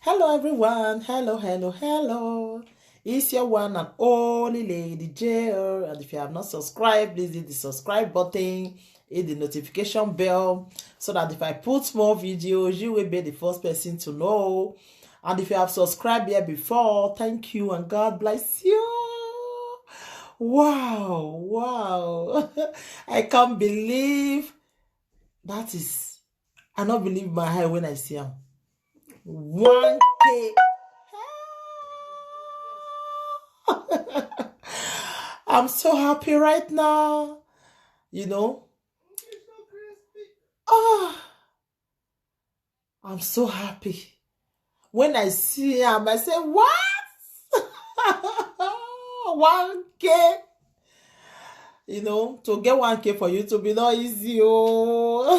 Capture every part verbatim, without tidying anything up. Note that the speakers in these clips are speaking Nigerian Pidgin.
Hello, everyone. Hello, hello, hello. It's your one and only Lady J O. And if you have not subscribed, please hit the subscribe button, hit the notification bell, so that if I put more videos, you will be the first person to know. And if you have subscribed here before, thank you and God bless you. Wow, wow. I can't believe that is, I not believe my eye when I see him. One K. I'm so happy right now. You know? Ah, I'm so happy. When I see him, I say, "What?" One K. You know, to get one K for YouTube, it's not easy. Oh,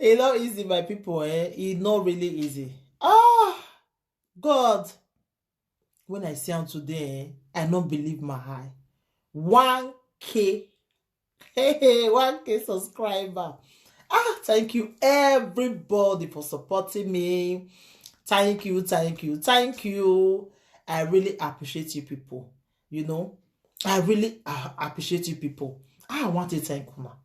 it's not easy, my people. Eh? It's not really easy. Ah, God. When I see him today, eh, I don't believe my eye. One K. Hey, one K subscriber. Ah, thank you, everybody, for supporting me. Thank you, thank you, thank you. I really appreciate you people. You know, I really uh, appreciate you people. I want to thank una.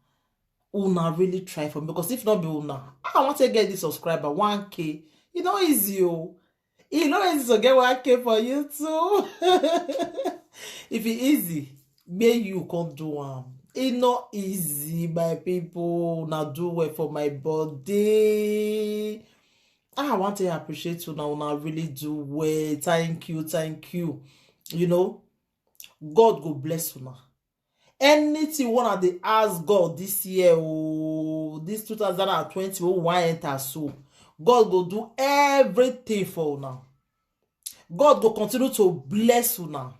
Una really try for me, because if not be una, I want to get this subscriber one K. You know, easy. Oh. E no easy to get one K for YouTube. If it easy, may you come do am. E no easy, my people. Una do well for my body. Ah, I want to appreciate you now. Una really do well. Thank you, thank you. You know, God go bless una. Anything una dey ask God this year, oh, this two thousand and twenty, oh, one enter so, God go do everything for una. God go continue to bless una.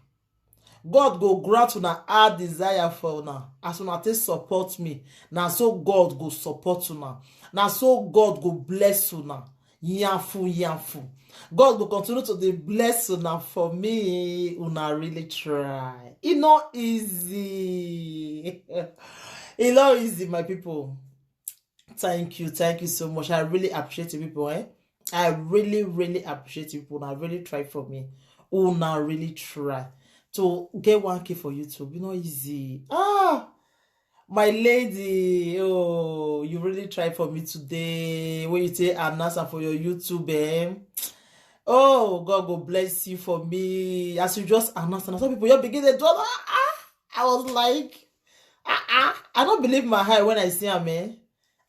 God go grant una heart desire for una. As una take support me, na so God go support una. Na so God go bless una. Yanfu, yanfu. God go continue to dey bless una for me. Una really try. E no easy. E no easy, my people. Thank you, thank you so much. I really appreciate you people, eh? I really, really appreciate you people. Una really try for me. Una really try to get one K for YouTube. E no easy. Ah, my lady, oh, you really try for me today. When you say announce am for your YouTube, eh? Oh, God go bless you for me. As you just announce, and some people you begin to do. Ah, ah. I was like, ah, ah. I don't believe my eye when I see am, eh?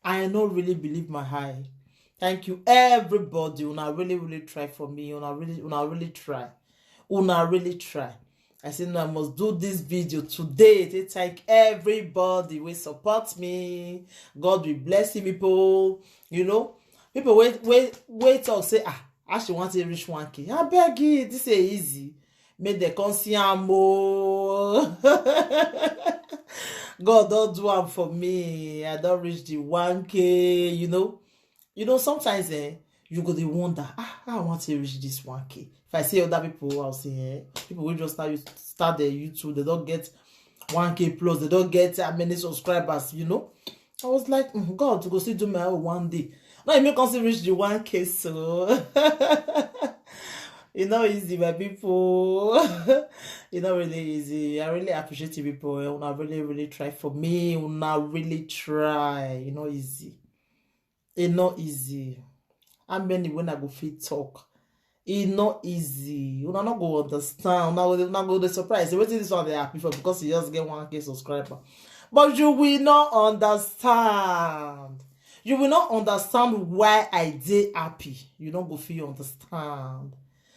I no really believe my eye. Thank you, everybody. Una really, really try for me. Una really, una really try. Una really try. I say, "No, I must do this video today to thank everybody wey support me. God will bless you, people." You know, people wey, wey, wey talk say, "Ah, how she want to reach one K? I beg you, this is easy. Make dem come see am o." God don do am for me. I don reach the one K, you know. You know, sometimes, eh, you go dey wonder, "Ah, how I want to reach this one K?" If I see other people, I'll say, eh, people wey just start, start their YouTube, they don't get one K plus, they don't get how many subscribers, you know. I was like, "Mm, God, you go still do my own one day." Now you make us reach the one K, so e no easy, my people. E no really easy. I really appreciate you people. Eh, una really, really try for me. Una really try. E no easy. E no easy. How many when I go fit talk? E no easy. Una no go understand. Una go, una go dey surprise. Say, "Wetin this one dey happy for?" Because you just get one K subscriber. But you will not understand. You will not understand why I dey happy. You no go fit understand.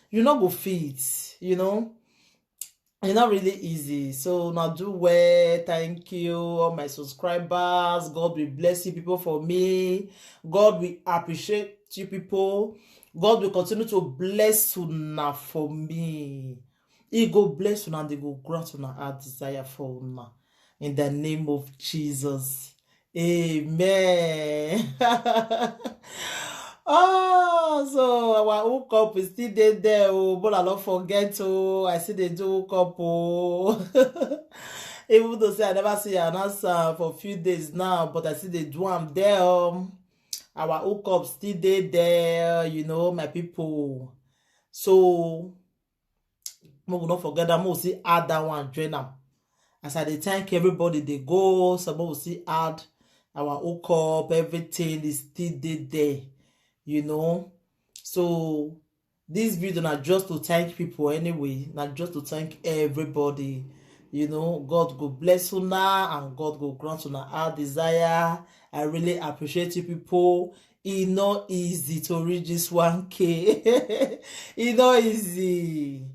You no go fit, you know. E no really easy. So una do well. Thank you, all my subscribers. God will bless you people for me. God will appreciate you people. God will continue to bless una for me. He go bless una and they go grant una heart desire for una. In the name of Jesus. Amen. Oh, so our hookup is still dey there. Oh, but I don't forget. Oh, I see they do hookup. Oh, even though say I never see an answer for a few days now, but I see they do am there. Um, Our hookup still dey there, you know, my people. So make we no forget that, make we still add that one join am. As I dey thank everybody dey go, so make we still add our hookup, everything is still dey there, you know. So this video na just to thank people anyway, na just to thank everybody. You know, God go bless una and God go grant una heart desire. I really appreciate you people. E no easy to reach this one K. E no easy.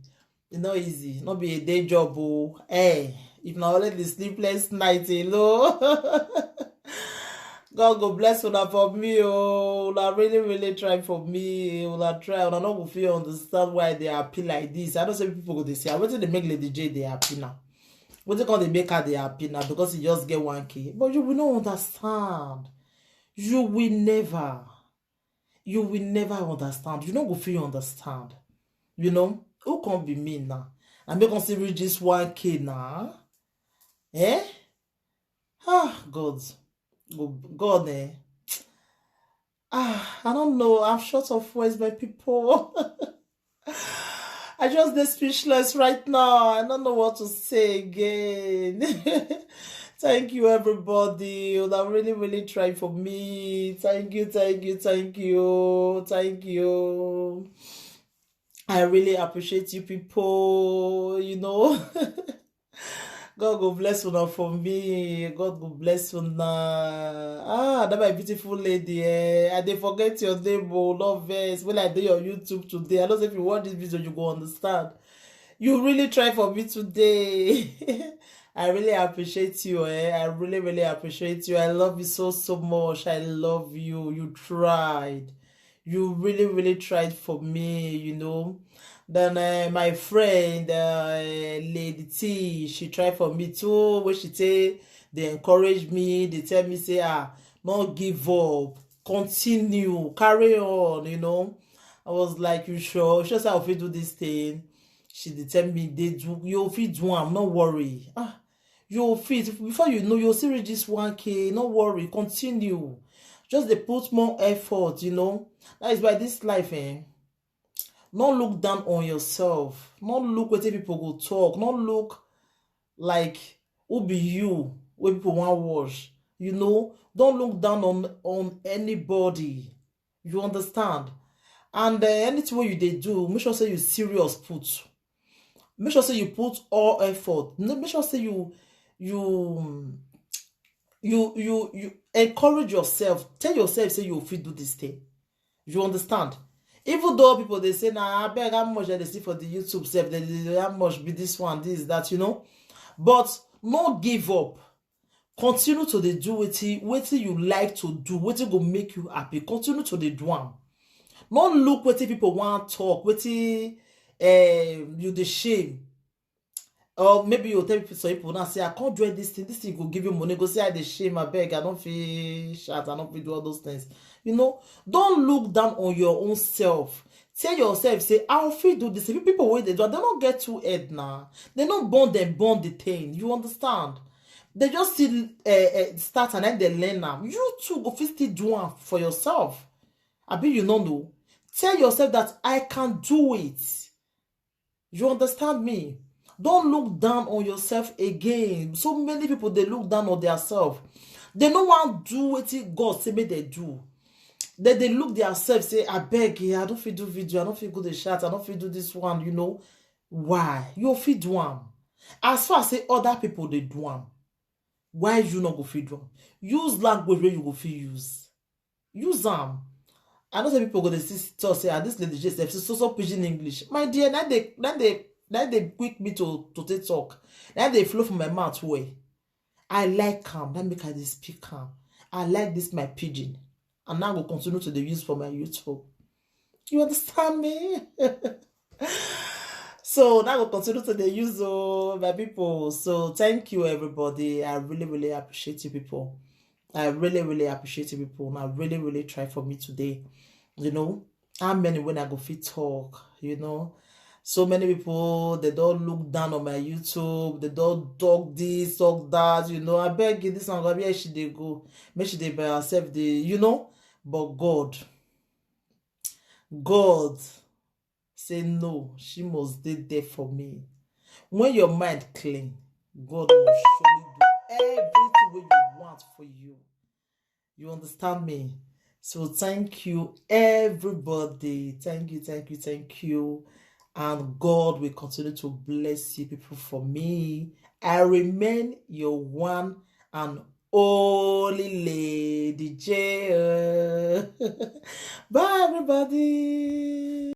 E no easy. No be a day job o. Eh, if na only the sleepless night alone. God go bless una for me o. Una really, really try for me. Una try. Una no go fit understand why I dey happy like this. I know say people go dey say, "Ah, wetin dey make Lady J dey happy now? Wetin come dey make her dey happy now?" Because e just get one K. But you will not understand. You will never. You will never understand. You no go fit understand. You know? Who come be me now? I make us still reach this one K now. Eh? Ah, God. Go-, God, eh? Ah, I don't know. I'm short of words, my people. I just dey speechless right now. I don't know what to say again. Thank you, everybody. Una really, really try for me. Thank you, thank you, thank you, thank you. I really appreciate you people, you know. God go bless una for me. God go bless una. Ah, that my beautiful lady, eh? I dey forget your name o, no vex. When I dey your YouTube today, I know say if you watch this video, you go understand. You really try for me today. I really appreciate you, eh? I really, really appreciate you. I love you so, so much. I love you. You tried. You really, really tried for me, you know. Then, uh, my friend, uh, Lady T, she tried for me too. When she say, they encourage me, they tell me, say, "Ah, not give up, continue, carry on," you know. I was like, "You sure? You sure say I fit do this thing?" She dey tell me, "They do, you fit do am, no worry." Ah, you fit, before you know, you still reach this one K, no worry, continue. Just dey put more effort, you know. That is why this life, eh, no look down on yourself. No look wetin people go talk. No look like who be you, wey people wan watch. You know, don't look down on, on anybody. You understand? And, uh, anything wey you dey do, make sure say you serious put. Make sure say you put all effort. No, make sure say you, you, you, you, you encourage yourself. Tell yourself say you fit do this thing. You understand? Even though people dey say, "Nah, abeg, how much I dey see for the YouTube sef? They, they, how much be this one, this, that," you know? But no give up. Continue to dey do wetin, wetin you like to do, wetin go make you happy. Continue to dey do am. No look wetin people wan talk, wetin, eh, you dey shame. Or maybe you tell people, some people now say, "I can't join this thing. This thing go give you money." Go say, "I dey shame, abeg, I don't feel shout, I don't feel do all those things." You know, don't look down on your own self. Tell yourself, say, "I fit do this." If people wey dey do, they don't get two head now. They don't burn them, burn the thing. You understand? They just still, uh, uh, start and then they learn now. You too go fit still do am for yourself. Abi you no know? Tell yourself that, "I can do it." You understand me? Don't look down on yourself again. So many people, they look down on themselves. They no wan do wetin God say make they do. They, they look themselves, say, "Abeg, eh, I don't fit do video, I don't fit go the chat, I don't fit do this one," you know. Why? You fit do am. As far as say other people dey do am, why you no go fit do am? Use language wey you go fit use. Use am. I know say people go dey still talk say, "Ah, this Lady J sef, so, so pidgin English." My dear, na dey, na dey, na dey quick me to, to take talk. Na dey flow from my mouth well. I like am, that make I dey speak am. I like this my pidgin. And now I go continue to dey use for my YouTube. You understand me? So now I go continue to dey use, oh, my people. So thank you, everybody. I really, really appreciate you people. I really, really appreciate you people. Now really, really try for me today. You know, how many when I go fit talk, you know? So many people, they don't look down on my YouTube. They don't talk this, talk that, you know. I beg you, this one, where she dey go? Make she dey by herself, dey, you know. But God, God say no, she must dey there for me. When your mind clean, God will surely do everything wey you want for you. You understand me? So thank you, everybody. Thank you, thank you, thank you. And God will continue to bless you people for me. I remain your one and only Lady J. Bye, everybody.